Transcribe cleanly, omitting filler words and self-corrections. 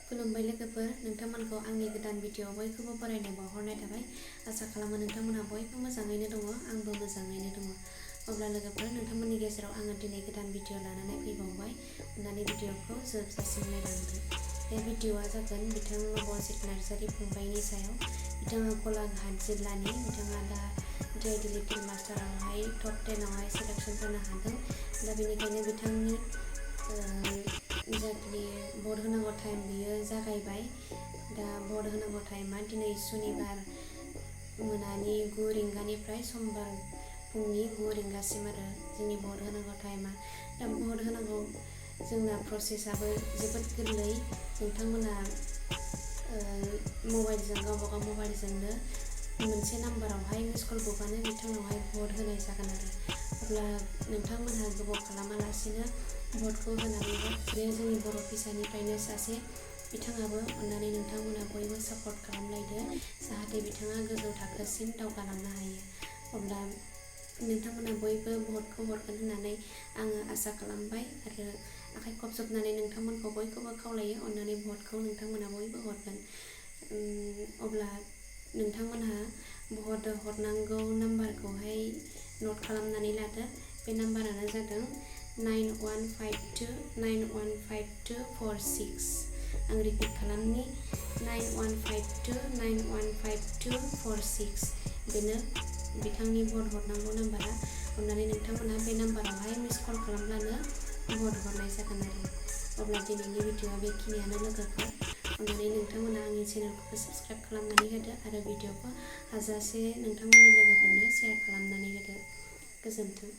खुलुमबाय लोगोफोर, नोंथांमोनखौ आंनि गोदान भिडिअ बयखौबो बरायनाय बावहरनाय थाबाय। आसा खालामो नोंथांमोनहा बयबो मोजाङैनो दङ, आंबो मोजाङैनो दङ। अब्ला लोगोफोर, नोंथांमोननि गेजेराव आङो दिनै गोदान भिडिअ लानानै फैबावबाय। अन्नानै भिडिअखौ जोबजासिम नायलांदो। बे भिडिअआ जागोन बिथां नबजित नार्जारी फंबायनि सायाव। बिथाङा गलाघाट जिल्लानि, बिथाङा दा DID लिटिल मास्टारावहाय टप 10आवहाय सिलेक्शन जानो हादों। दा बेनिखायनो बिथांनि जाखिनि भट होनांगौ टाइम बियो जागायबाय। दा भट होनांगौ टाइमा दिनै सुनिबार मोनानि 9 रिंगानिफ्राय समबार फुंनि 9 रिंगासिम आरो जोंनि भट होनांगौ टाइमा। दा भट होनांगौ जोंना प्रसेसआबो जोबोद गोरलै। नोंथांमोना मबाइलजों गावबागाव मबाइलजोंनो मोनसे नाम्बारावहाय मिस कल बुबानो बिथांनावहाय भट होनाय जागोन आरो। अब्ला नोंथांमोनहा गोबाव खालामालासिनो भटखौ होनानै बे जोंनि बर' फिसानिफ्रायनो सासे, बिथाङाबो अन्नानै नोंथांमोना बयबो सापर्ट खालामलायदो, जाहाथे बिथाङा गोजौ थाखोसिम दावगालांनो हायो। अब्ला नोंथांमोना बयबो भटखौ हरगोन होननानै आङो आसा खालामबाय आरो आखाइ खबजबनानै नोंथांमोनखौ बयखौबो खावलायो, अन्नानै भटखौ नोंथांमोना बयबो हरगोन। अब्ला नोंथांमोनहा भट हरनांगौ नाम्बारखौहाय नट खालामनानै लादो। बे नाम्बारानो जादों 9152915246। आं रिपिट खालामनि 9152915246। बेनो बिथांनि भट हरनांगौ नाम्बारा। अन्नानै नोंथांमोनहा बे नाम्बारावहाय मिस कल खालामब्लानो भट हरनाय जागोन आरो। अब्ला दिनैनि भिडिअआ बेखिनियानो लोगोफोर। अन्नानै नोंथांमोना आंनि चेनेलखौबो साबस्क्राइब खालामनानै होदो आरो भिडिअखौ हाजासे नोंथांमोननि लोगोफोरनो शेयार खालामनानै होदो। गोजोन्थों।